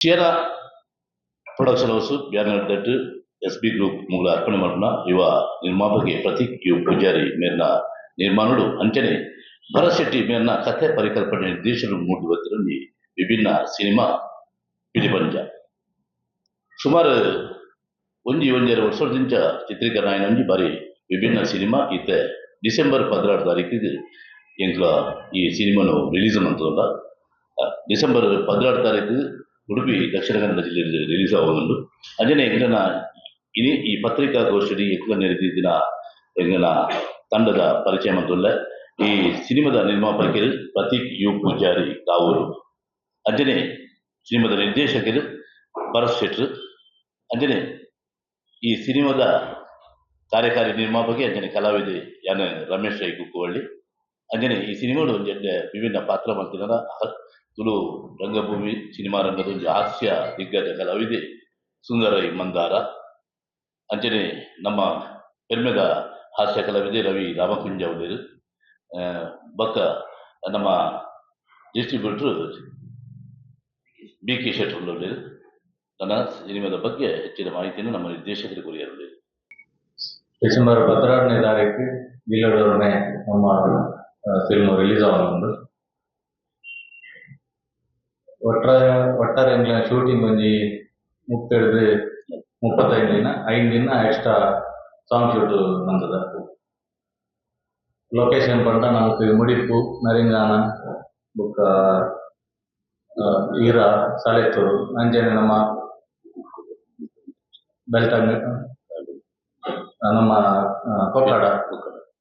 Sierra production house banner that S B group ಮುಗುಲ ಅರ್ಪಣೆ ಮಲ್ಪುನ ಯುವ ನಿರ್ಮಾಪಕೆ ಪ್ರತೀಕ್ you Poojary ಮೇರ್ನ ನಿರ್ಮಾಣಡು ಅಂಚನೆ ಭರತ್ ಶೆಟ್ಟಿ ಮೇರ್ನ ಕಥೆ, ಪರಿಕಲ್ಪನೆ, ನಿರ್ದೇಶನ ಮೂಡಿ ಬತ್ತಿನ ವಿಭಿನ್ನ ಸಿನಿಮಾ ಪಿಲಿಪಂಜ. ಸುಮಾರು 1-1.5 ವರ್ಷದಿಂಚ ಚಿತ್ರೀಕರಣ ಆಯಿನ ಒಂಜಿ ಬಾರಿ ವಿಭಿನ್ನ ಸಿನಿಮಾ. ಇತ್ತೆ ಡಿಸೆಂಬರ್ 16 ತಾರೀಕಿಗೆ ಎಂಕ್ಲ ಈ ಸಿನಿಮಾನು ರಿಲೀಸ್ ಮಂತುಂಡ. ಡಿಸೆಂಬರ್ 16 ತಾರೀಕು ಉಡುಪಿ, ದಕ್ಷಿಣ ಕನ್ನಡ ಜಿಲ್ಲೆಯಲ್ಲಿ ರಿಲೀಸ್ ಆವೊಂದುಂಡು. ಅಂಚನೆ ಎಂಕ್ಲನ ಇನಿ ಈ ಪತ್ರಿಕಾಗೋಷ್ಠಿ ಎಂಕ್ಲ ನೆರೆದಿತ್ತಿನ ಎಂಕ್ಲನ ತಂಡದ ಪರಿಚಯ ಮಂತುಲ್ಲೆ. ಈ ಸಿನಿಮಾದ ನಿರ್ಮಾಪಕರು ಪ್ರತೀಕ್ you Poojary Kavoor, ಅಂಚನೆ ಸಿನಿಮಾದ ನಿರ್ದೇಶಕರು ಭರತ್ ಶೆಟ್ರು, ಅಂಚನೆ ಈ ಸಿನಿಮಾದ ಕಾರ್ಯಕಾರಿ ನಿರ್ಮಾಪಕಿ ಅಂಚನೆ ಕಲಾವಿದೆ ಯಾನ ರಮೇಶ್ ರೈ ಕುಕ್ಕುವಳ್ಳಿ, ಅಂಚನೆ ಈ ಸಿನಿಮಾಡು ಒಂಜಿ ಎಡ್ಡೆ ವಿಭಿನ್ನ ಪಾತ್ರ ಮಲ್ತಿನ ತುಳು ರಂಗಭೂಮಿ ಸಿನಿಮಾ ರಂಗದ ಒಂಜಿ ಹಾಸ್ಯ ದಿಗ್ಗಜ ಕಲಾವಿದೆ ಸುಂದರ ರೈ ಮಂದಾರ, ಅಂಚನೆ ನಮ್ಮ ಪೆರ್ಮೆದ ಹಾಸ್ಯ ಕಲಾವಿದೆ ರವಿ ರಾಮಕುಂಜ ಉಲ್ಲೆರ್, ಬೊಕ್ಕ ನಮ್ಮ distributor B K ಶೆಟ್ಟರ್ ಉಲ್ಲೆರ್. ನನ್ನ ಸಿನಿಮಾದ ಬಗ್ಗೆ ಹೆಚ್ಚಿನ ಮಾಹಿತಿಯನ್ನು ನಮ್ಮ ನಿರ್ದೇಶಕರು ಕೊರಿಯರು. ಡಿಸೆಂಬರ್ 16ನೇ ತಾರೀಕು ಜಿಲ್ಲೆಡೊರನೆ ನಮ್ಮ ಫಿಲ್ಮ್ ರಿಲೀಸ್ ಆವೊಂದುಂಡು. ಒಟ್ಟಾರೆ ಒಟ್ಟಾರೆ ಎಂಕ್ಲೆನ ಶೂಟಿಂಗ್ ಒಂಜಿ 30ರ್ದ್ 35 ದಿನ, 5 ದಿನ extra song shoot ಮಂತುದ. Location ಪಂಡ ನಮಕ್ ಮುಡಿಪು, ನರಿಂಗಾನ, ಬೊಕ್ಕ ಈರ, ಸಲೆತ್ತೂರು, ಅಂಚನೆ ನಮ್ಮ ಬೆಳ್ತಂಗಡಿ, ನಮ್ಮ ಕೊಕ್ಕಡ,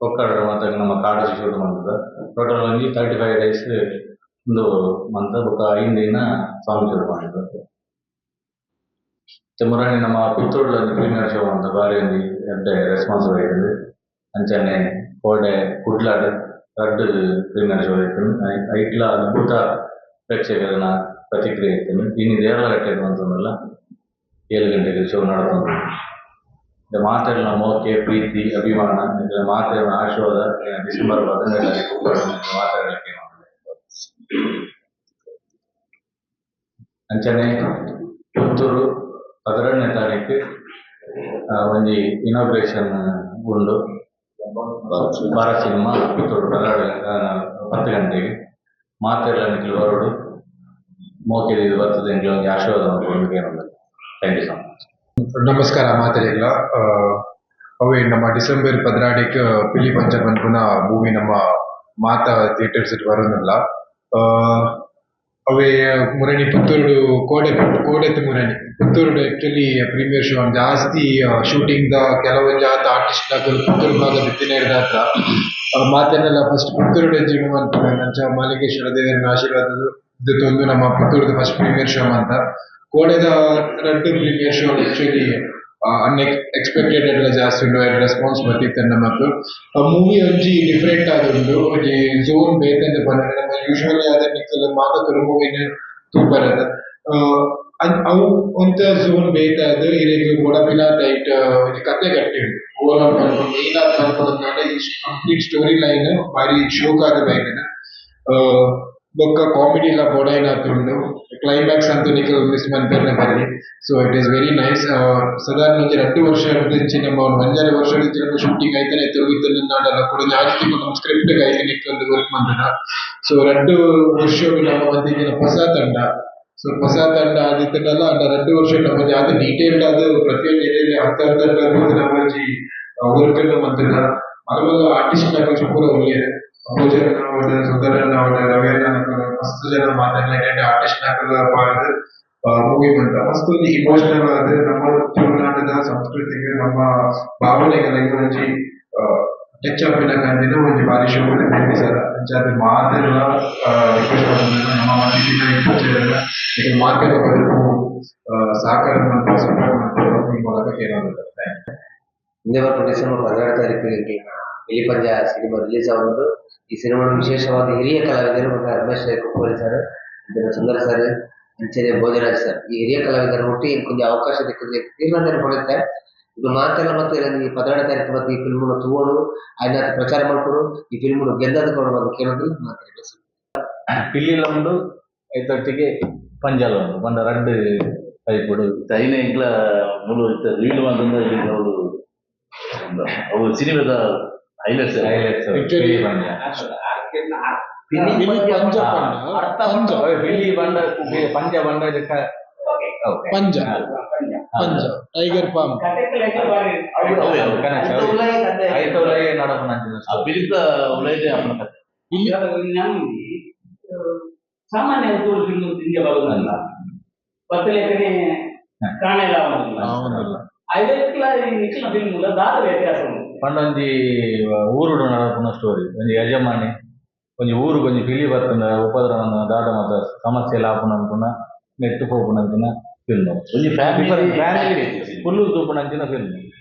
ಕೊಕ್ಕಡ ಮಾತ ನಮ್ಮ ಕಾಡು ಶೂಟ್ ಮಂತುದ. ಟೋಟಲ್ ಒಂಜಿ 35 ಡೇಸ್ ಉಂದು ಮಂತ ಬೊಕ್ಕ 5 ದಿನ ಸಾಂಗ್ ಶೂಟ್ ಮಂತುದ. ಮುರಣಿ ನಮ್ಮ ಪುತ್ತೂರ್ಡ್ ಒಂಜಿ ಪ್ರೀಮಿಯರ್ ಶೋ ಅಂತ ಬಾರಿ ಒಂಜಿ ಎಡ್ಡೆ ರೆಸ್ಪಾನ್ಸ್ ಬೈದ್ಂಡ್. ಅಂಚನೆ ಕೋಡೆ ಕುಡ್ಲಡ್ ರಡ್ಡ್ ಪ್ರೀಮಿಯರ್ ಶೋ ಇತ್ತ್ಂಡ್. ಐಟ್ಲ ಅದ್ಭುತ ಪ್ರೇಕ್ಷಕರನ ಪ್ರತಿಕ್ರಿಯೆ ಇತ್ತ್ಂಡ್. ಇನಿ ದೇರ್ಲಗಟ್ಟೆ ಮಂತೊಂದುಲ್ಲ, 7 ಗಂಟೆಗೆ ಶೋ ನಡತೊಂದುಂಡು. ಮಾತೆರ್ನ ಮೋಕೆ, ಪ್ರೀತಿ, ಅಭಿಮಾನ, ನಿಕ್ಲೆನ ಮಾತೆರ್ನ ಆಶೀರ್ವಾದ ಡಿಸೆಂಬರ್ 15 ತಾರೀಕು ಮಾತೆರ್ಲಕ್ಕೆ. ಅಂಚನೆ ಪುತ್ತೂರು 12ನೇ ತಾರೀಕು ಒಂಜಿ ಇನಾಗ್ರೇಷನ್ ಉಂಡು ಭಾರತ್ ಸಿನಿಮಾ ಪುತ್ತೂರು 12 10 ಗಂಟೆಗೆ. ಮಾತೆರ್ಲ ನಿಕ್ಲು ಬರೋಡು, ಮೋಕೆ ಬರ್ತದೆ, ಎಂಕ್ಲೆ ಒಂಜಿ ಆಶೀರ್ವಾದ ಮಲ್ಪೊಡು. Thank you so much. ನಮಸ್ಕಾರ ಮಾತೆರೆಗ್ಲ. ಅವೇ ನಮ್ಮ ಡಿಸೆಂಬರ್ 16ಕ್ ಪಿಲಿ ಪಂಜ ಪನ್ಪುನ ಮೂವಿ ನಮ್ಮ ಮಾತಾ ಥಿಯೇಟರ್ಸ್ ಬರೋದಿಲ್ಲ. ಅವೇ ಮುರಣಿ ಪುತ್ತೂರುಡು ಕೋಡೆ ಕೋಡೆತ್ ಮುರಣಿ ಪುತ್ತೂರುಡು actually premiere show ಜಾಸ್ತಿ ಶೂಟಿಂಗ್ ದ ಕೆಲವೊಂಜಿ ಆತ ಆರ್ಟಿಸ್ಟ್ ನಕುಲು ಪುತ್ತೂರು ಭಾಗದ ಇತ್ತಿನ ಮಾತೆನ್ನೆಲ್ಲ ಫಸ್ಟ್ ಪುತ್ತೂರುಡು ಎಂಚಿನ ಮನ್ಪುನ ಅಂಚ ಮಾಲಿಂಗೇಶ್ವರ ದೇವರನ ಆಶೀರ್ವಾದ ತೊಂದು ನಮ್ಮ ಪುತ್ತೂರುದ first premiere show ಅಂತ. ಕೋಡೆದ ರಡ್ಡ್ premiere show actually unexpected ಎಲ್ಲ ಜಾಸ್ತಿ ಉಂಡು, ರೆಸ್ಪಾನ್ಸ್ ಬತ್ತಿತ್ತು ನಮಕ್. ಮೂವಿ ಒಂಜಿ ಡಿಫರೆಂಟ್ ಆದುಂಡು, ಒಂಜಿ ಝೋನ್ ಬೇತೆ ಪಂಡ ನಮ್ಮ ಯೂಶುವಲಿ ಆದ ನಿಕಲ್ ಮಾತ ತುಳು ಮೂವಿನ್ ತೂಪರದ ಅವು ಒಂತ ಝೋನ್ ಬೇತೆ ಆದ್ ಇರೆಗ್ ಬೋಡಾಪಿನಾತ್ ಐಟ್ ಒಂಜಿ ಕತೆ ಗಟ್ಟಿ ಉಂಡು. ಓವರ್ ಆಲ್ ಪನ್ಪುನ ಮೇನ್ ಆದ್ ಪನ್ಪುನಂದಾಂಡ ಈ complete story line ಬಾರಿ ಶೋಕ್ ಆದ್ ಬೈದ್ಂಡ್. ಬೊಕ್ಕ ಕಾಮಿಡಿ ಲ ಬೋಡಾಯಿನಾತ್ ಉಂಡು. ಕ್ಲೈಮ್ಯಾಕ್ಸ್ ಅಂತೂ ನಿಕಲ್ ಮಿಸ್ ಮನ್ಪೆರ್ನೆ ಬಲ್ಲಿ. So it is very nice. ಸಾಧಾರಣ ಒಂಜಿ 2 ವರ್ಷ ನಮ್ಮ 1.5 ವರ್ಷ ನಮ್ಮ ಶೂಟಿಂಗ್ ಐತನೆ ತಿರುಗಿತ್ತಂದಾಂಡಲ ಕೂಡ ಒಂಜಿ ತಿಂಗಳು ನಮ್ಮ ಸ್ಕ್ರಿಪ್ಟ್ ಐತೆ ನಿಕ್ಕೊಂದು ವರ್ಕ್ ಮಂತುಂಡ. ಸೊ 2 ವರ್ಷ ನಮ್ಮ ಮಂತಿತ್ತಿನ ಹೊಸ ತಂಡ. ಸೊ ಹೊಸ ತಂಡ ಆದಿತ್ತಂಡಲ ಅಂಡ 2 ವರ್ಷ ನಮ್ಮ ಆದ್ ಡೀಟೇಲ್ಡ್ ಆದ್ ಪ್ರತಿಯೊಂದು ಏರಿಯಾ ಹಂತ ಹಂತ ನಮ್ಮ ಒಂಜಿ ವರ್ಕ್ ಅನ್ನು ಮಂತುಂಡ. ಮಲ್ಲ ಮಲ್ಲ ಆರ್ಟಿಸ್ಟ್ ನಕುಲು ಪೂರ ಉಲ್ಲೆರ್. ಭೋಜನ್ ಆವಡ್, ಸುಂದರಣ್ಣ ಆವಡ್, ರವಿಯಣ್ಣ ಮಸ್ತ್ ಜನ ಮಾತೆರ್ಲ ಆರ್ಟಿಸ್ಟ್ ನಕುಲು ಪಾಡ್ದ್ ಮೂವಿ ಮಂತ. ಮಸ್ತ್ ಒಂಜಿ ಇಮೋಷನಲ್ ಆದ್ ನಮ್ಮ ತುಳುನಾಡಿನ ಸಂಸ್ಕೃತಿಗೆ ನಮ್ಮ ಭಾವನೆಗಳಿಗೆ ಒಂಜಿ ಟಚ್ ಆಪಿನ ಕಾಂತಿನ ಒಂಜಿ ಬಾರಿ ಶೋಕುದ ನಿರ್ಮಿಸಾರ. ಅಂಚಾದ್ ಮಾತೆರ್ಲ ರಿಕ್ವೆಸ್ಟ್ ಮಲ್ತೊಂದುಲ್ಲೆರ್ ನಮ್ಮ ಮಾತಿನ ನಿಕುಲು ಮಾತೆರ್ಲ ಬದುಕು ಸಹಕಾರ ಮಲ್ಪುನ ಸಪೋರ್ಟ್ ಮಲ್ಪೊಡು ಈ ಮೂಲಕ ಕೇನೊಂದುಲ್ಲೆರ್. Thank you. ಇಂದೇ ಬರ್ಪುನ ಡಿಸೆಂಬರ್ 16 ತಾರೀಕು ಪಿಲಿಪಂಜ ಸಿನಿಮಾ ರಿಲೀಸ್ ಆವೊಂದುಂಡು. ಈ ಸಿನಿಮಾ ವಿಶೇಷವಾದ ಹಿರಿಯ ಕಲಾವಿದರು ಬೊಕ್ಕ ರಮೇಶ್ ರೈ ಕುಕ್ಕುವಳ್ಳಿ ಸರ್, ಅಂಚನೆ ಸುಂದರ ಸರ್, ಅಂಚನೆ ಭೋಜರಾಜ್ ಸರ್, ಈ ಹಿರಿಯ ಕಲಾವಿದರು ಒಟ್ಟಿಗೆ ಎಂಕೊಂಜಿ ಅವಕಾಶ ತಿಕ್ಕುದು ತೀರ್ಮಾನ ಪಡೆಯುತ್ತೆ. ಇದು ಮಾತೆಲ್ಲ ಮತ್ತೆ ಈ 16 ತಾರೀಕು ಮತ್ತೆ ಈ ಫಿಲ್ಮ್ ತೂವೊಡು, ಆಯ್ನಾತ್ ಪ್ರಚಾರ ಮಲ್ಪೊಡು, ಈ ಫಿಲ್ಮ್ ಗೆಂದಾದ್ ಕೊರೊಡು ಅಂತ ಕೇಳೋದು ಮಾತೆರೆಗ್ಲ. ಪಿಲ್ಲಿಲುಂಡು ಐತೊಟ್ಟಿಗೆ ಪಂಜಾಲ ಉಂಡು ಪಂಡ ರಡ್ಡ್ ಟೈಪುಡು ಐನೇ ಎಂಕ್ಲ ಮುಲು ಇತ್ತೆ ರೀಲ್ ಮಾತಂದ ಅವಳು ಅವು ಸಿನಿಮಾದ highlights. Highlights. Actually- ಪಂಜ ಪಿಲಿ ಪಂಜ ಪಂಡ ಪಂಜ ಪಿಲಿ ಬಂಡ ಪಂಜ ಬಂಡ ಇದಕ್ಕ ಪಂಜ ಪಂಜ ಟೈಗರ್ ಪಾಮ್ ಐತ ಉಲಯಿ ನಡಪುನಂಚಿನ ಆ ಪಿಲಿತ ಉಲೈದೆ ಅಪ್ಪನ ಕತೆ. ಪಿಲಿ ಸಾಮಾನ್ಯ ತುಳು ಫಿಲ್ಮ್ ದಿಂಜ ಬರುವುದಲ್ಲ ಬತ್ತಲೇಕನೆ ಕಾಣೆಲ್ಲ ಆವೊಂದಿಲ್ಲ. ಆವೊಂದಿಲ್ಲ. ಐದಕ್ಲ ನಿಕ್ಲ ಫಿಲ್ಮ್ ದಾದ ವ್ಯತ್ಯಾಸ ಉಂಟು. ಪಂಡ ಒಂಜಿ ಊರುಡು ನಡಪುನ ಸ್ಟೋರಿ ಒಂಜಿ ಯಜಮಾನಿ ಒಂಜಿ ಊರು ಒಂಜಿ ಪಿಲಿ ಬರ್ತುಂಡ ಉಪದ್ರ ದಾದ ಮಾತ ಸಮಸ್ಯೆ ಆಪುನ ಅನ್ಪುನ ನೆಟ್ಟು ಪೋಪುನಂಚಿನ ಫಿಲ್ಮ್. ಒಂಜಿ family family full ತೂಪುನಂಚಿನ film.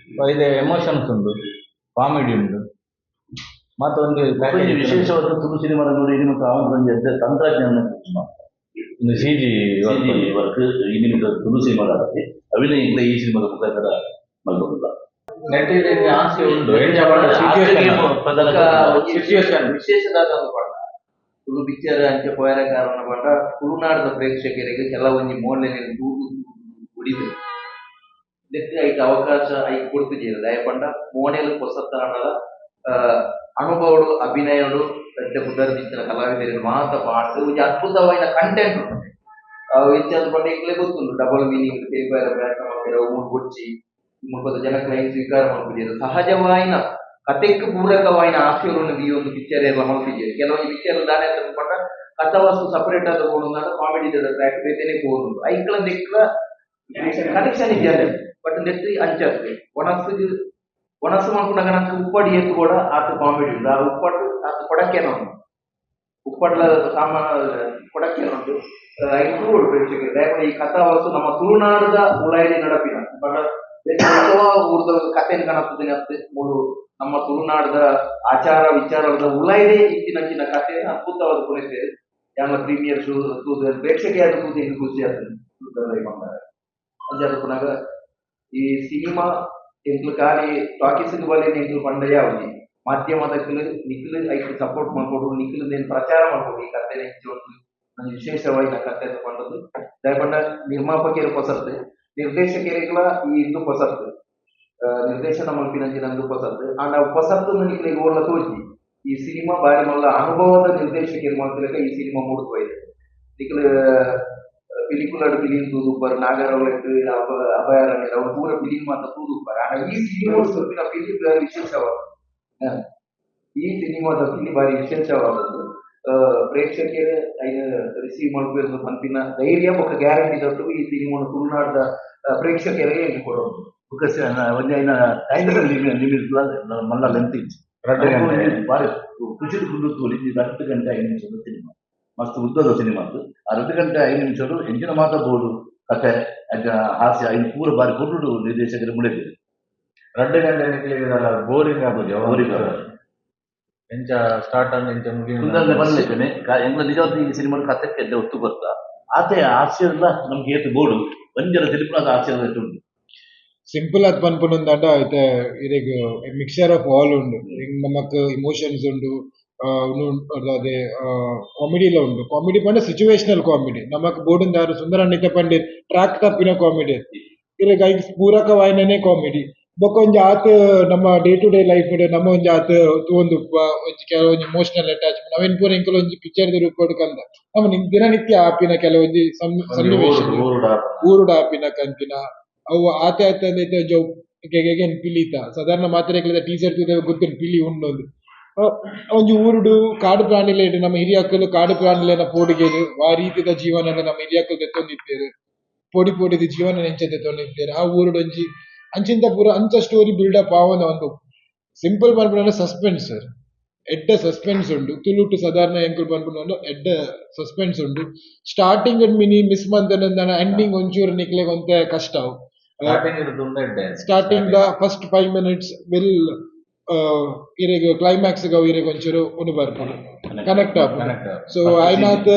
ಇದೆ ಎಮೋಷನ್ಸ್ ಉಂಡು, ಕಾಮಿಡಿ ಉಂಡು, ಮತ್ತೊಂದು ಒಂಜಿ ವಿಶೇಷವಾದ ತುಳು ಸಿನಿಮಾ ನೋಡಿ ನಿಮ್ಮ ಅವನ ಒಂಜಿ ಎಡ್ಡೆ ತಂತ್ರಜ್ಞಾನ ಒಂದು C G work ಈ ನಿಮ್ಮ ತುಳು ಸಿನಿಮಾ ಅವಿನ ಇಂಗ್ಲ ಈ ಸಿನಿಮಾದ ಮುಖಾಂತರ ಮಲ್ಪೊಂದುಲ್ಲ. ನೆಟ್ ಆಸೆ ಉಂಡು ಎಂಚ ಪಂಡ ಪ್ರಧಾನ ಸಿಚುಯೇಷನ್ ವಿಶೇಷದಾದ ಒಂದು ಪಂಡ ತುಳು ಪಿಕ್ಚರ್ ಅಂಚ ಪೋಯರ ಕಾರಣ ಪಂಡ ತುಳುನಾಡದ ಪ್ರೇಕ್ಷಕರಿಗೆ ಕೆಲವೊಂಜಿ ಮೋಲೆನೆ ತೂದು ಉಡಿದು ನೆಟ್ ಐತ ಅವಕಾಶ ಐಕ್ ಕೊಡ್ತಿದ್ದೀರ ದಯ ಪಂಡ ಮೋನೆಲು ಪೊಸತ್ತಾಂಡಲ ಅನುಭವಡು ಅಭಿನಯಡು పెద్ద ಪುದರ್ದಿತ್ತಿನ ಕಲಾವಿದರಿಗೆ ಮಾತ ಪಾಡ್ದು ಒಂಜಿ ಅದ್ಭುತವಾಯಿನ ಕಂಟೆಂಟ್ ಉಂಟು. ಅವು ಹೆಚ್ಚಾದ ಪಂಡ ಎಂಕ್ಲೆ ಗೊತ್ತುಂಟು ಡಬಲ್ ಮೀನಿಂಗ್ ತೆರಿಪಾಯರ ಪ್ರಯತ್ನ ಮಾಡ್ತಾರೆ ಅವು ಮೂರು ಬೊಡ್ಚಿ ಮುಲ್ಪದ ಜನಕ್ಲೆ ಐನ್ ಸ್ವೀಕಾರ ಮಲ್ಪುಜೆರ್ ಸಹಜವಾಯಿನ ಕತೆಕ್ ಪೂರಕವಾಯಿನ ಆಶಯವನ್ನು ಈ ಒಂದು ಪಿಕ್ಚರ್ ಎಲ್ಲ ಮಲ್ಪಿಜೆರ್. ಕೆಲವೊಂದು ಪಿಕ್ಚರ್ ದಾನೆ ಪಂಡ ಕಥಾವಸ್ತು ಸಪರೇಟ್ ಆದ ಬೋಡುಂದಾಂಡ ಕಾಮಿಡಿ ಟ್ರ್ಯಾಕ್ ಬೇತೆನೆ ಪೋದುಂಡು ಐಕ್ಲ ದೆಕ್ಲ ಕನೆಕ್ಷನ್ ಇಜ್ಜಾಂದೆ ಬಟ್ ನೆಟ್ ಅಂಚಾತ್ರೆ ಒಣಸ್ಸುಗ್ ಒಣಸ್ಸು ಮಲ್ಪುನಗ ನಂಕ್ ಉಪ್ಪಡ್ ಏತ್ ಕೂಡ ಆತ್ ಕಾಮಿಡಿ ಉಂಡು. ಆ ಉಪ್ಪಟ್ಟು ಆತ್ ಕೊಡಕ್ಕೇನ ಉಂಡು ಉಪ್ಪಡ್ಲ ಸಾಮಾನ್ಯ ಕೊಡಕ್ಕೇನ ಉಂಟು ಐನ್ ತೂವೊಡು ಪ್ರೇಕ್ಷಕರು. ದಯಮಾಡಿ ಈ ಕಥಾವಸ್ತು ನಮ್ಮ ತುಳುನಾಡದ ಉಲಾಯಿಡಿ ನಡಪಿನ ಪಂಡ ಊರ್ದ ಕಥೆನ್ ಕನಪುದಿನ ಮೂಲು ನಮ್ಮ ತುಳುನಾಡದ ಆಚಾರ ವಿಚಾರದ ಉಲಾಯಿಡೆ ಇತ್ತಿನಂಚಿನ ಕಥೆ ಅದ್ಭುತವಾದ ಕೊನೆತೇವೆ. ಯಾನ ಪ್ರೀಮಿಯರ್ ಶೋ ತೂದು ಪ್ರೇಕ್ಷಕೆಯಾದ ತೂದು ಎಂಕ್ ಖುಷಿ ಆತುಂಡು ಅಂಚಾದ್ ಪುನಗ ಈ ಸಿನಿಮಾ ಎಂಕ್ಲು ಖಾಲಿ ಟಾಕೀಸ್ ಬಲ್ಲೆ ಎಂಕ್ಲು ಪಂಡ ಯಾವ್ಜಿ ಮಾಧ್ಯಮದಕ್ಲು ನಿಕ್ಲು ಐಕ್ ಸಪೋರ್ಟ್ ಮಲ್ಪೊಡು ನಿಕ್ಲು ನೇನ್ ಪ್ರಚಾರ ಮಲ್ಪೊಡು ಈ ಕಥೆನ ಇಂಚ ಒಂಜಿ ಒಂಜಿ ವಿಶೇಷವಾಯಿನ ಕಥೆ ಪಂಡದು ದಾಯೆ ಪಂಡ ನಿರ್ಮಾಪಕೆರ್ ಪೊಸತ್ತ್ ನಿರ್ದೇಶಕೆರೆಗ್ಲ ಈ ಇಂದು ಪೊಸತ್ತ್ ನಿರ್ದೇಶನ ಮಲ್ಪಿನಂಚಿನ ಅಂದು ಪೊಸತ್ತ್ ಆಂಡ ಅವು ಪೊಸತ್ತ್ ನಿಕ್ಲೆಗ್ ಓಲ್ಲ ತೋಜಿ ಈ ಸಿನಿಮಾ ಬಾರಿ ಮಲ್ಲ ಅನುಭವದ ನಿರ್ದೇಶಕೆರ್ ಮಲ್ತಿಲೆಕ ಈ ಸಿನಿಮಾ ಮೂಡ್ದು ಬೈದೆ. ನಿಕ್ಲು ಪಿಲಿಕುಲಡ್ ಫಿಲಿಂ ತೂದುಪ್ಪರ್ ನಾಗರಹೊಳೆಟ್ ಅಭಯಾರಣ್ಯ ಅವು ಪೂರ ಫಿಲಿಂ ಮಾತ ತೂದುಪ್ಪರ್ ಆಂಡ ಈ ಸಿನಿಮಾ ಸೊಲ್ಪಿನ ಫಿಲಿಂ ಬಾರಿ ವಿಶೇಷವಾದ ಈ ಸಿನಿಮಾದ ಫಿಲಿಂ ಬಾರಿ ವಿಶೇಷವಾದದ್ದು. ಪ್ರೇಕ್ಷಕರು ಐನ್ ರಿಸೀವ್ ಮಲ್ಪುವೆರ್ ಪನ್ಪಿನ ಧೈರ್ಯ ಬೊಕ್ಕ ಗ್ಯಾರಂಟಿ ದೊಟ್ಟು ಈ ಸಿನಿಮಾನ್ ತುಳುನಾಡ್ದ ಪ್ರೇಕ್ಷಕರಿಗೆ ಎಂಕ್ ಕೊಡೋದು. ಬೊಕ್ಕ ಒಂಜಿ ಐನ ಟೈಮ್ ಲಿಮಿಟ್ ಮಲ್ಲ ಲೆಂತ್ ಇಜ್ಜಿ ಬಾರಿ ಖುಷಿ ಕುಂಡು ತೂಲಿ. 2 ಗಂಟೆ 5 ನಿಮಿಷದ ಸಿನಿಮಾ ಮಸ್ತ್ ಉದ್ದದ ಸಿನಿಮಾ ಅದು. ಆ 2 ಗಂಟೆ 5 ನಿಮಿಷಡು ಎಂಚಿನ ಮಾತ ಬೋಡು ಕಥೆ ಅಂಚ ಹಾಸ್ಯ ಐನು ಪೂರ ಬಾರಿ ಪೊರ್ಲುಡು ನಿರ್ದೇಶಕರು ಮುಳೆದಿರು. 2 ಗಂಟೆ ನಿಕ್ಲೆಗ್ ಬೋರಿಂಗ್ ಆಪುಜಿ. ಬೋರಿಂಗ್ ಆಪುಜಿ. ಎಂಚ ಸ್ಟಾರ್ಟ್ ಆಂಡ್ ಎಂಚ ಮುಗಿಯುಂಡು ಸುಂದರ ಬರಲೇಕನೆ ಎಂಕ್ಲ ನಿಜವಾದ ಈ ಸಿನಿಮಾ ಕಥೆಕ್ಕೆ ಎಡ್ಡೆ ಒತ್ತು ಕೊರ್ತ ಆತೆ ಹಾಸ್ಯದ ನಮ್ಗೆ ಏತು ಬೋಡು ಒಂಜರ ತಿಳಿಪುನ ಹಾಸ್ಯದ ಉಂಟು. ಸಿಂಪಲ್ ಆದ್ ಪನ್ಪುನಂದಾಂಡ ಇತ್ತೆ ಇರೆಗ್ mixture of all ಉಂಡು. ನಮಕ್ ಇಮೋಷನ್ಸ್ ಉಂಡು, ಅದೇ ಕಾಮಿಡಿಲ ಉಂಡು. ಕಾಮಿಡಿ ಪಂಡ ಸಿಚುವೇಶನಲ್ ಕಾಮಿಡಿ ನಮಕ್ ಬೋಡುಂದಾರು ಸುಂದರ ಅಣ್ಣಿತ ಪಂಡಿತ್ ಟ್ರ್ಯಾಕ್ ತಪ್ಪಿನ ಕಾಮಿಡಿ ಇರೆಗ್ ಐಕ್ ಪೂರಕವಾಯಿನನೇ ಕಾಮಿಡಿ. ಬೊಕ್ಕ ಒಂಜಿ ಆತ್ ನಮ್ಮ day to day life ನಮ್ಮ ಒಂಜಿ ಆತ್ ತೂವೊಂದುಪ್ಪ ಒಂಜಿ ಕೆಲವೊಂಜಿ ಇಮೋಷನಲ್ ಅಟ್ಯಾಚ್ಮೆಂಟ್ ಅವೆನ್ ಪೂರ ಎಂಕುಲು ಒಂಜಿ ಪಿಕ್ಚರ್ ದ ರೂಪಡ್ ಕಂದ ನಮ್ಮ ದಿನನಿತ್ಯ ಆಪಿನ ಕೆಲವೊಂಜಿ ಸನ್ನಿವೇಶ ಊರುಡು ಆಪಿನ ಕಂತಿನ ಅವು ಆತೆ ಆತೆ ಒಂಜಿ ಪಿಲಿತ ಸಾಧಾರಣ ಮಾತ್ರೆ ಟೀಚರ್ ತೂದ ಗೊತ್ತುಂಡು ಪಿಲಿ ಉಂಡು ಒಂಜಿ ಊರುಡು ಕಾಡು ಪ್ರಾಣಿಲೇಡು ನಮ್ಮ ಹಿರಿಯಕ್ಕಲು ಕಾಡು ಪ್ರಾಣಿಲೇನ ಪೋಡಿಗೆರು ಆ ರೀತಿದ ಜೀವನ ನಮ್ಮ ಹಿರಿಯಕ್ಕಲು ತೆತ್ತೊಂದಿತ್ತೇರು ಪೊಡಿ ಪೊಡಿದ ಜೀವನ ಎಂಚ ತೆತ್ತೊಂದಿತ್ತೇರು ಆ ಊರುಡು ಒಂಜಿ ಅಂಚಿಂತ ಪೂರ ಅಂಚ story build up ಆವೊಂದು ಒಂದು ಸಿಂಪಲ್ ಪನ್ಪುನ ಸಸ್ಪೆನ್ಸ್ ಸರ್ ಎಡ್ಡೆ ಸಸ್ಪೆನ್ಸ್ ಉಂಡು. ತುಳುಟು ಸಾಧಾರಣ ಎಂಕುಲು ಪನ್ಪುನ ಎಡ್ಡೆ ಸಸ್ಪೆನ್ಸ್ ಉಂಡು. Starting mini miss ಮಂತನ ending ಒಂಚೂರು ನಿಕ್ಲೆಗ್ ಒಂತೆ ಕಷ್ಟ ಅವು. Starting the first 5 minutes will ಇರೆಗ್ climax ಅವು ಇರೆಗ್ ಒಂಚೂರು ಉಂಡು ಬರ್ಪುಂಡು ಕನೆಕ್ಟ್ ಆಪುಂಡು. ಸೊ ಆಯ್ನಾತ್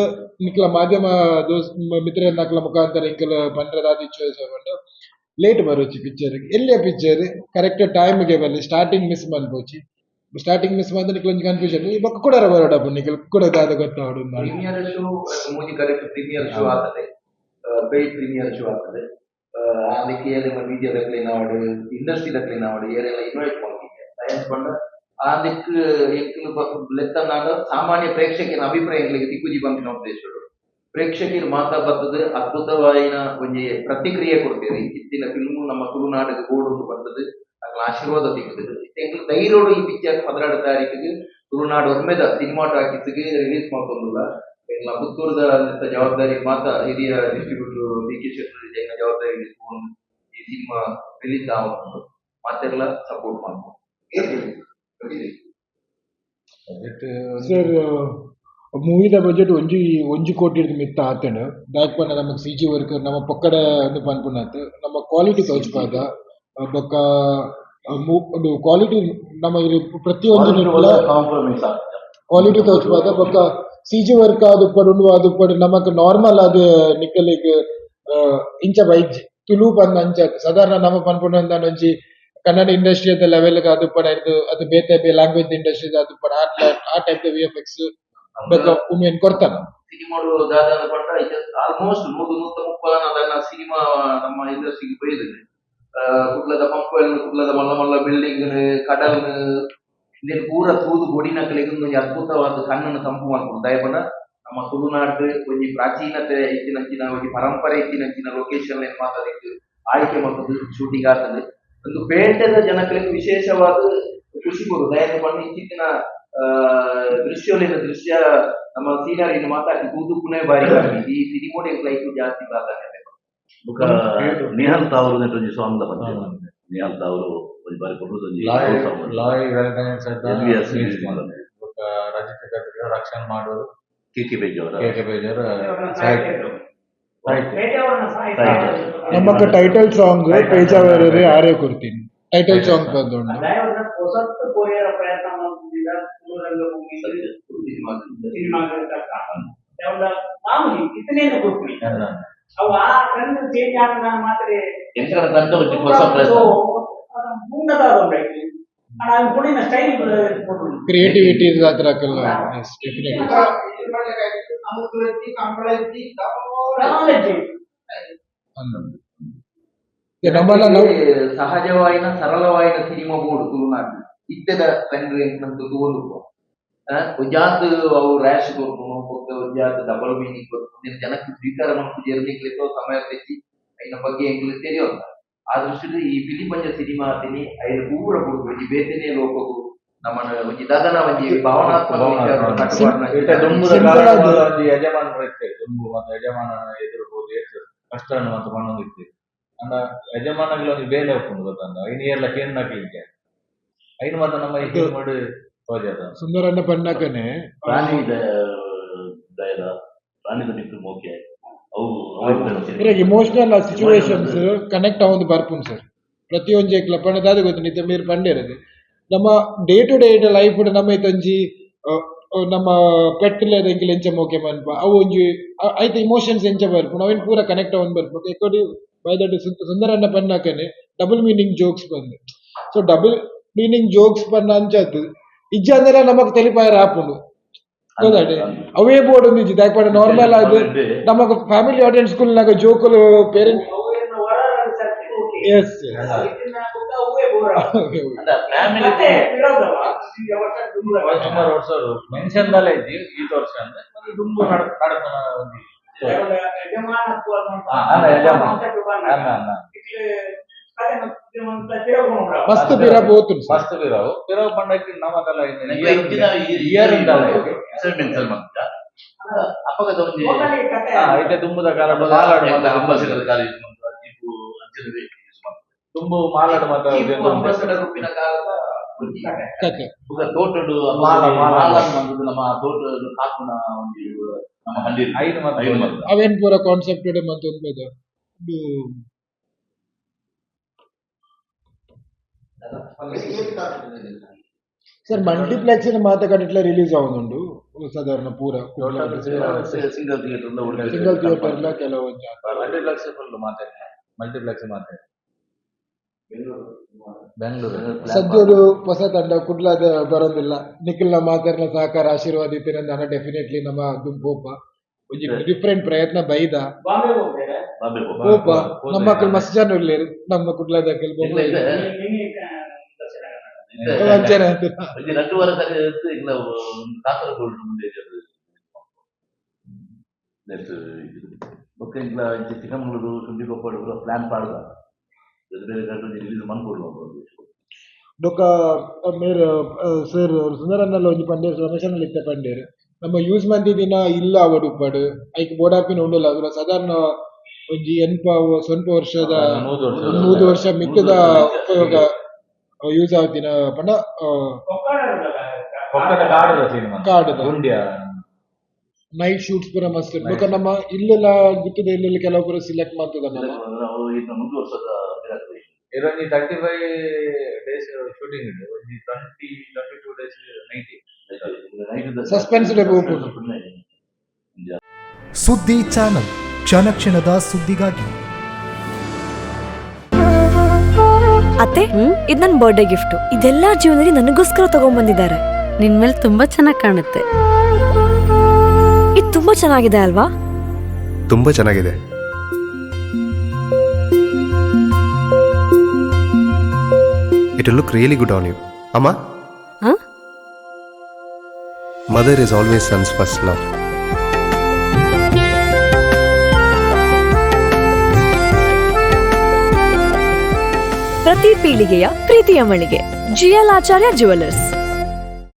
ನಿಕ್ಲ ಮಾಧ್ಯಮ ದೋಸ್ ಮಿತ್ರನಕ್ಲ ಮುಖಾಂತರ ಎಂಕುಲು ಪಂಡ್ರೆದಾದ ಇಚ್ಛೆ ಪಂಡ ಲೇಟ್ ಬರೋಚಿ ಪಿಕ್ಚರ್ ಎಲ್ಲಿಯ ಪಿಕ್ಚರ್ ಕರೆಕ್ಟ್ ಟೈಮ್ಗೆ ಬರಲಿ ಸ್ಟಾರ್ಟಿಂಗ್ ಮಿಸ್ ಮನ್ಪೋಚಿ ಸ್ಟಾರ್ಟಿಂಗ್ ಮಿಸ್ ಮಂತ ನಿಕ್ಲ ಒಂಜಿ ಕನ್ಫ್ಯೂಷನ್ ಈ ಬೊಕ್ಕ ಕುಡರ ಬರೋಡಪ್ಪ ನಿಕ್ಲ ಕುಡ ದಾದ ಗೊತ್ತಾವಡು. ಪ್ರೀಮಿಯರ್ ಶೋ ಮೂಜಿ correct premiere show ಆತದೆ. ಪೇಯ್ಡ್ ಪ್ರೀಮಿಯರ್ ಶೋ ಆಗ್ತದೆ. ಅದಕ್ಕೆ ಏರೆಲ್ಲ ಮೀಡಿಯಾದ ಕ್ಲೀನ್ ಆವಡ್, ಇಂಡಸ್ಟ್ರಿದ ಕ್ಲೀನ್ ಆವಡ್, ಏರೆಲ್ಲ ಇನ್ವೈಟ್ ಮಾಡ್ತಿದ್ದೆ ಸೈನ್ಸ್ ಪಂಡ ಅದಕ್ಕೆ ಎಂಕ್ಲು ಲೆತ್ತನಾಡ ಸಾಮಾನ್ಯ ಪ್ರೇಕ್ಷಕರ ಅಭಿಪ್ರಾಯ ಎಂಕ್ಲಿಗೆ ತಿಕ್ಕುಜಿ ಪನ್ಪಿನ ಉದ್ದೇಶಡು. ಪ್ರೇಕ್ಷಕರು ಮಾತಾ ಬರ್ತದೆ, ಅದ್ಭುತವಾಯಿನ ಒಂಜಿ ಪ್ರತಿಕ್ರಿಯೆ ಕೊಡ್ತೇವೆ. ಇತ್ತಿನ ಫಿಲ್ಮ್ ನಮ್ಮ ತುಳುನಾಡಿಗೆ ಬೋಡು ಬರ್ತದೆ, ಅಕ್ಲ ಆಶೀರ್ವಾದ ತಿಕ್ಕುದು. ಎಂಕ್ಲು ಧೈರ್ಯೋಡು ಈ ಪಿಕ್ಚರ್ 12 ತಾರೀಕಿಗೆ ತುಳುನಾಡು ಒಮ್ಮೆದ ಸಿನಿಮಾ ಟಾಕೀಸ್ಗೆ ರಿಲೀಸ್ ಮಾಡ್ಕೊಂಡುಲ್ಲ. ಎಂಕ್ಲ ಪುತ್ತೂರದ ಜವಾಬ್ದಾರಿ ಮಾತಾ ಹಿರಿಯ ಡಿಸ್ಟ್ರಿಬ್ಯೂಟರ್ ಡಿ ಕೆ ಶೆಟ್ಟಿ ಜೈನ ಜವಾಬ್ದಾರಿ ಇಸ್ಕೊಂಡು ಈ ಸಿನಿಮಾ ರಿಲೀಸ್ ಆಗುಂಡು. ಮಾತೆಲ್ಲ ಸಪೋರ್ಟ್ ಮಾಡ್ಬೋದು. ಸರ್, ಮೂವಿದ ಬಜೆಟ್ ಒಂಜಿ ಒಂಜಿ ಕೋಟಿ ಮಿತ್ತ ಆತಂಡ್. ದಾಯೆಗ್ ಪಂಡ ನಮಕ್ ಸಿಜಿ ವರ್ಕ್ ನಮ್ಮ ಪೊಕ್ಕಡೆ ಉಂದು ಪನ್ಪುನಾತ್ ನಮ್ಮ ಕ್ವಾಲಿಟಿ ತೋಜ್ಪಾದ ಬೊಕ್ಕ ಉಂದು ಕ್ವಾಲಿಟಿ ನಮ್ಮ ಪ್ರತಿಯೊಂದು ಕಾಂಪ್ರಮೈಸ್ ಕ್ವಾಲಿಟಿ ತೋಜ್ಪಾದ ಬೊಕ್ಕ ಸಿಜಿ ವರ್ಕ್ ಆದುಪ್ಪಡ್, ಉಂದು ಆದುಪ್ಪಡ್, ನಮಕ್ ನಾರ್ಮಲ್ ಆದ್ ನಿಕಲೆಗ್ ಇಂಚ ಬೈಜಿ ತುಳು ಪಂದ್ ಅಂಚ ಸಾಧಾರಣ ನಮ ಪನ್ಪುನ ಒಂಜಿ ಕನ್ನಡ ಇಂಡಸ್ಟ್ರಿದ ಲೆವೆಲ್ ಆದುಪ್ಪಡ್, ಅದು ಬೇತೆ ಬೇತೆ ಲ್ಯಾಂಗ್ವೇಜ್ ಇಂಡಸ್ಟ್ರಿ ಆದುಪ್ಪಡ್, ಆ ಟೈಪ್ ದ ವಿಎಫ್ಎಕ್ಸ್ ಬೊಕ್ಕ ಉಂದೆನ್ ಕೊರ್ತಾನ. ಸಿನಿಮಾಡು ದಾದಾನ ಪಂಡ ಆಲ್ಮೋಸ್ಟ್ 100-130 ಅದನ್ನ ಸಿನಿಮಾ ನಮ್ಮ ಇಂಡಸ್ಟ್ರಿಗೆ ಬೈದಿದೆ. ಕುಡ್ಲದ ಪಂಪ್ವೆಲ್, ಕುಡ್ಲದ ಮಲ್ಲ ಮಲ್ಲ ಬಿಲ್ಡಿಂಗ್, ಕಡಲ್ ಇಂದೆನ್ ಪೂರ ತೂದು ಬೊಡಿನಕಲೆಗ್ ಒಂಜಿ ಅದ್ಭುತವಾದ ಕಣ್ಣನ್ನು ತಂಪು ಮಲ್ಪುಂಡು. ದಯಪಂಡ ನಮ್ಮ ತುಳುನಾಡ್ ಒಂಜಿ ಪ್ರಾಚೀನತೆ ಇತ್ತಿನಂಚಿನ ಒಂಜಿ ಪರಂಪರೆ ಇತ್ತಿನಂಚಿನ ಲೊಕೇಶನ್ ಏನ್ ಮಾತಾಡಿದ್ದು ಆಯ್ಕೆ ಮಲ್ತದ್ದು ಶೂಟಿಂಗ್ ಆಗ್ತದೆ. ಒಂದು ಪೇಟೆದ ಜನಕಲೆಗ್ ವಿಶೇಷವಾದ ಖುಷಿ ಕೊಡು. ದಯದ ಪಂಡ ಇಂಚಿತ್ತಿನ ದೃಶ್ಯಲಿನ ದೃಶ್ಯ ನಮ್ಮ ಸೀನರಿನ ಮಾತಾಡಿ ತೂದು ಪುಣೆ ಬಾರಿ ಕಮ್ಮಿ. ಈ ಸಿನಿಮೋಡೆ ಲೈಫ್ ಜಾಸ್ತಿ ಪ್ರಾಧಾನ್ಯತೆ. ಬೊಕ್ಕ ನಿಹಾಲ್ ತಾವರು ಒಂಜಿ ಸಾಂಗ್ ದ ಪಂತೆ. ನಿಹಾಲ್ ತಾವರು ಒಂಜಿ ಬಾರಿ ಪೊರ್ಲುದ ಒಂಜಿ Loy song. Loy well done LVS ಬೊಕ್ಕ ರಜಿತ ಕತ್ರಿ ರಕ್ಷಣ್ ಮಾಡೋರು, ಕೆ ಕೆ ಬೇಜವರ, ಕೆ ಕೆ ಬೇಜಾರ್ ಸಾಹಿತ್ಯ. ಸಾಹಿತ್ಯ. ನಮಕ್ ಟೈಟಲ್ ಸಾಂಗ್ ಪೇಜಾವರೇ ಆರೇ ಕೊಡ್ತೀನಿ ಟೈಟಲ್ ಸಾಂಗ್ ಬಂದುಂಡು. ಹೊಸತ್ತು ಪೋಯರ ಪ್ರಯತ್ನ ಮಾಡ್ತಿದ್ದ ರಂಗಭೂಮಿ ಸಿನಿಮಾ ಯಾವ್ದ ಮಾಮೂಲಿ ಇತನೇನು ಕೊಡ್ತೀನಿ ಅವು ಆ ಟ್ರೆಂಡ್ ಚೇಂಜ್ ಆದ ಮಾತ್ರ. ಎಂಕನ ತಂಡ ಒಂಜಿ ಹೊಸ ಪ್ರಯತ್ನ. ಮುಂಡದ ಬೇಕು ಅಣ್ಣ, ಪುಡಿನ ಸ್ಟೈಲ್ ಕೊಟ್ಟು. ಕ್ರಿಯೇಟಿವಿಟಿ ಅದ್ರಕಲ್ಲ, ಡೆಫಿನೆಟ್ಲಿ. ನಾಲೆಜ್. ನಮ್ಮಲ್ಲ ನಾವು ಸಹಜವಾಯಿನ ಸರಳವಾಯಿನ ಸಿನಿಮಾ ಬೋರ್ಡ್ ತುಳುನಾಡು ಇತ್ತೆದ ಟ್ರೆಂಡ್ ಎಂಕ್ನಂತ ತೂವೊಂದು ಒಂಜಾತ್ ಅವು ರ್ಯಾಶ್ ಕೊರ್ಪುನು, ಬೊಕ್ಕ ಒಂಜಾತ್ ಡಬಲ್ ಮೀನಿಂಗ್ ಕೊರ್ಪುನು, ಜನಕ್ಕೆ ಸ್ವೀಕಾರ ಮಲ್ಪುಜೆರ್. ನಿಕ್ಲೆತೋ ಸಮಯ ತೆಚ್ಚಿ ಐನ ಬಗ್ಗೆ ಎಂಕ್ಲೆ ತೆರಿಯೊಂದ. ಆ ದೃಷ್ಟಿಡ್ ಈ ಪಿಲಿಪಂಜ ಸಿನಿಮಾ ಆತಿನಿ ಐನ ಪೂರ ಬುಡ್ದು ಒಂಜಿ ಬೇತೆನೇ ಲೋಕಗು ನಮ್ಮನ ಒಂಜಿ ದಾದನ ಒಂಜಿ ಭಾವನಾತ್ಮಕ ವಿಚಾರನ್ ಕಟ್ಟುಪಾಡ್ನ. ಇತ್ತೆ ದುಂಬುದ Simple ಕಾಲಡ್ ಆದ್ ಒಂಜಿ ಯಜಮಾನರು ಇತ್ತೆರ್. ದುಂಬು ಮಾತ ಯಜಮಾನನ ಎದುರು ಪೋದು ಏತ್ ಕಷ್ಟನ್ ಮಾತ ಪನೊಂದಿತ್ತೆರ್. ಆಂಡ ಯಜಮಾನಗ್ಲ ಒಂಜಿ ಬೇಲೆ ಉಪ್ಪುಂಡು ಗೊತ್ತಂಡ, ಐನ್ ಏರ್ಲ ಕೇನ್ನಕ್ಲ್ ಇಜ್ಜೆ. ಐನ್ ಮಾತ ನಮ್ಮ ಈ ಫಿಲ್ಮ್ ತೋಜದ. ಸುಂದರಣ್ಣ ಪನ್ನಕನೆ ಪ್ರಾಣಿ ದಯದ ಪ್ರಾಣಿದ ಮಿತ್ರ ಮೋಕೆ ಅವು ಅವು ಇಮೋಷನಲ್ ಸಿಚುವೇಶನ್ಸ್ ಕನೆಕ್ಟ್ ಆವೊಂದು ಬರ್ಪುಂಡು ಸರ್ ಪ್ರತಿಯೊಂಜಿ ಎಕ್ಲ ಪಂಡ ದಾದ ಗೊತ್ತು ನಿತ್ಯ ಮೀರ್ ಪಂಡೇರದು ನಮ್ಮ ಡೇ ಟು ಡೇ ಲೈಫ್ ನಮ್ಮ ಇತ್ತೊಂಜಿ ನಮ್ಮ ಪೆಟ್ ಎಂಕಿಲ್ ಎಂಚ ಮೋಕೆ ಮನ್ಪ, ಅವು ಒಂಜಿ ಐತ ಇಮೋಷನ್ಸ್ ಎಂಚ ಬರ್ಪುಂಡು, ಅವೆನ್ ಪೂರ ಕನೆಕ್ಟ್ ಆವೊಂದು ಬರ್ಪುಂಡು. ಎಕೋಡಿ ಬೈ that ಸುಂದರಣ್ಣ ಪನ್ನಕನೆ ಡಬಲ್ ಮೀನಿಂಗ್ ಜೋಕ್ಸ್ ಬಂದು, ಸೊ ಡಬಲ್ ಮೀನಿಂಗ್ ಜೋಕ್ಸ್ ಪನ್ನ ಅಂಚಾತ್ ಇಜ್ಜಂದ್ರೆ ನಮಕ್ ತೆಲಿಪಾಯರ ಆಪುಂಡು ಗೊತ್ತಾಡೆ. ಅವೇ ಬೋರ್ಡ್ ಒಂದಿಜ್ಜಿ ದಾಯೆ ಪಂಡ ನಾರ್ಮಲ್ ಆದ್ ನಮಕ್ ಫ್ಯಾಮಿಲಿ ಆಡಿಯನ್ಸ್ ಕುಲ್ನಾಗ ಜೋಕುಲು ಪೇರೆಂಟ್ ಅವೇನು ಹೊರ ಸರ್ತಿ ಓಕೆ. ಎಸ್. ಅವೇ ಬೋರ್. ಫ್ಯಾಮಿಲಿ ಮತ್ತೆ ವಿರೋಧವ ಈಗ ವರ್ಷ ದುಂಬು. ಸುಮಾರು ವರ್ಷ ಮೆನ್ಷನ್ ದಾಲ ಇಜ್ಜಿ ಈತ್ ವರ್ಷ ಅಂದ್ರೆ ಒಂದು ದುಂಬು ನಡಪುನ ಒಂಜಿ ಯಜಮಾನತ್ವ ಅನ್ನುವಂಥ ಅಲ್ಲ, ಯಜಮಾನ. ಕಾನ್ಸೆಪ್ಟ್ ಬಂದಾಗ ಅಲ್ಲ, ಅಲ್ಲ. ಇಟ್ಲೆ ಕತೆ ಮತ್ತೆ ಒಂದು ತಿರುಗುಂಡ್ರ. ಮಸ್ತ್ ಪಿರ ಪೋತುಂಡು ಸರ್. ಮಸ್ತ್ ಪಿರವು ಪಿರವು ಪಂಡ ನಮದಲ್ಲ ಇತ್ತಿನ ಇಯರ್ ಇಂದಲ ಎಕ್ಸೈಟ್ಮೆಂಟ್ ಮಾಡ್ತಾ ಅಪ್ಪಗದ ಒಂಜಿ ಟೋಟಲಿ ಕತೆ. ಐತೆ ದುಂಬುದ ಕಾಲ ಮಾಲಾಡು ಮಾತ ಅಂಬಾಸಿಡರ್ ಕಾಲೇಜ್ ಜೀಪು ಅಂಚನೆ ಯೂಸ್ ಮಾಡ್ತಾರೆ. ದುಂಬು ಮಾಲಾಡು ಮಾತ ಜೀಪು ಅಂಬಾಸಡರ್ ರೂಪಿನ ಕಾಲದ ಒಂಜಿ ಕತೆ. ಕತೆ. ಬೊಕ್ಕ ತೋಟಡು ಮಾಲ, ಮಾಲ. ಮಾಲ ಬಂದದ್ದು ನಮ್ಮ ತೋಟ ಕಾಪುನ ಒಂಜಿ ನಮ್ಮ ಹಳ್ಳಿ ಐದು ಮಾತ. ಐದು ಮಾತ. ಅವೇನ್ ಪೂರ ಕಾನ್ಸೆಪ್ಟ್ ಮಂತ್ ಒಂದು ಇದು. ಸರ್, ಮಲ್ಟಿಪ್ಲೆಕ್ಸ್ ಮಾತ ಕಡೆಟ್ಲ ರಿಲೀಸ್ ಆವೊಂದುಂಡು ಸಾಧಾರಣ ಪೂರ ಸಿಂಗಲ್ ಥಿಯೇಟರ್. ಸಿಂಗಲ್ ಥಿಯೇಟರ್ ಲ ಕೆಲವೊಂದು. ಮಲ್ಟಿಪ್ಲೆಕ್ಸ್ ಫುಲ್ ಮಾತಾಡ, ಮಲ್ಟಿಪ್ಲೆಕ್ಸ್ ಮಾತಾಡ ಬೆಂಗಳೂರು. ಸದ್ಯಡು ಹೊಸ ತಂಡ ಕುಡ್ಲದ ಬರೋದಿಲ್ಲ. ನಿಖಿಲ್ನ ಮಾತಾಡಿನ ಸಹಕಾರ ಆಶೀರ್ವಾದ ಇತ್ತಿನ ಡೆಫಿನೆಟ್ಲಿ ನಮ್ಮ ದುಂಪೋಪ. ಒಂಜಿ ಡಿಫರೆಂಟ್ ಪ್ರಯತ್ನ ಬೈದ. ಬಾಂಬೆ ಹೋಗ್ತೇವೆ. ಬಾಂಬೆ ಪೋಪ. ಕೋಪ ನಮ್ಮಕ್ಕಳು ಮಸ್ತ್ ಜನ ಉಲ್ಲೇರು ನಮ್ಮ ಕುಡ್ಲದಕ್ಕಲ್ ಇಲ್ಲ, ಇಲ್ಲ. ಮಿನಿ ದಕ್ಷಿಣ ಕನ್ನಡ. ಅಂಚನೆ ಒಂಜಿ ರಡ್ಡ್ ವಾರ ಕರಿದ್ ಇಲ್ಲ ಕಾಸರಗೋಡು ಮುಂದೆ ನೆಕ್ಸ್ಟ್ ಬೊಕ್ಕ ಇಂಕ್ಲ ಇಂಚ ಚಿಕ್ಕಮಗಳೂರು ಸುಂಡಿಕೊಪ್ಪಡು ಪೂರ ಪ್ಲಾನ್ ಪಾಡ್ದ ಬೇರೆ ಬೇರೆ ಕಡೆ ಒಂಜಿ ರಿಲೀಸ್ ಮನ್ಪೊಡು. ಬೊಕ್ಕ ಮೇರ್ ಸರ್ ಸುಂದರಣ್ಣಲ ಒಂಜಿ ಪಂಡೇರ್, ರಮೇಶಣ್ಣಲ ಇತ್ತೆ ಪಂಡೇರ್, ನಮ್ಮ ಯೂಸ್ ಮಂದಿದಿನ ಇಲ್ಲ ಅವಡು ಉಪ್ಪಡು ಐಕ್ ಬೋಡಾಪಿನ ಉಂಡುಲ ಅದ್ರ ಸಾಧಾರಣ ಒಂಜಿ ಎನ್ಪ ಸ್ವಲ್ಪ ವರ್ಷದ 100 ವರ್ಷ. 100 ವರ್ಷ ಮಿಕ್ಕದ ಉಪಯೋಗ ಯೂಸ್ ಆತಿನ ಪಂಡ ಕೊಕ್ಕಡ ಕೊಕ್ಕಡ ಕಾಡುದ ಸಿನಿಮಾ. ಕಾಡುದ. ಗುಂಡ್ಯ. ನೈಟ್ ಶೂಟ್ಸ್ ಪೂರ ಮಸ್ತ್. ಬೊಕ್ಕ ನಮ್ಮ ಇಲ್ಲೆಲ್ಲ ಗುತ್ತದ ಇಲ್ಲೆಲ್ಲ ಕೆಲವು ಪೂರ ಸಿಲೆಕ್ಟ್ ಮಾಡ್ತದ ನಮ್ಮ. ಅವು ಇನ್ನು 100 ವರ್ಷದ ಪಿರಾಕ್. ಇರೊಂಜಿ 35 ಡೇಸ್ ಶೂಟಿಂಗ್ ಉಂಡು, ಒಂಜಿ 20 22 ಡೇಸ್ ನೈಟ್. Suspense ಡೇ ಹೋಗ್ಬೋದು. ಸುದ್ದಿ ಚಾನಲ್, ಕ್ಷಣ ಕ್ಷಣದ ಸುದ್ದಿಗಾಗಿ. ಅತ್ತೆ, ಇದು ನನ್ನ ಬರ್ಡೇ ಗಿಫ್ಟ್. ಇದೆಲ್ಲ ಜೀವನದಲ್ಲಿ ನನಗೋಸ್ಕರ ತಗೊಂಡ್ಬಂದಿದ್ದಾರೆ. ನಿನ್ ಮೇಲೆ ತುಂಬಾ ಚೆನ್ನಾಗಿ ಕಾಣುತ್ತೆ. ಇದು ತುಂಬಾ ಚೆನ್ನಾಗಿದೆ ಅಲ್ವಾ? ತುಂಬಾ ಚೆನ್ನಾಗಿದೆ. It look really good on you ಅಮ್ಮ. ಹಾ? Mother is always son's first love. ಪ್ರತಿ ಪೀಳಿಗೆಯ ಪ್ರೀತಿಯ ಮಳಿಗೆ, ಜಿಎಲ್ ಆಚಾರ್ಯ ಜುವೆಲ್ಲರ್ಸ್.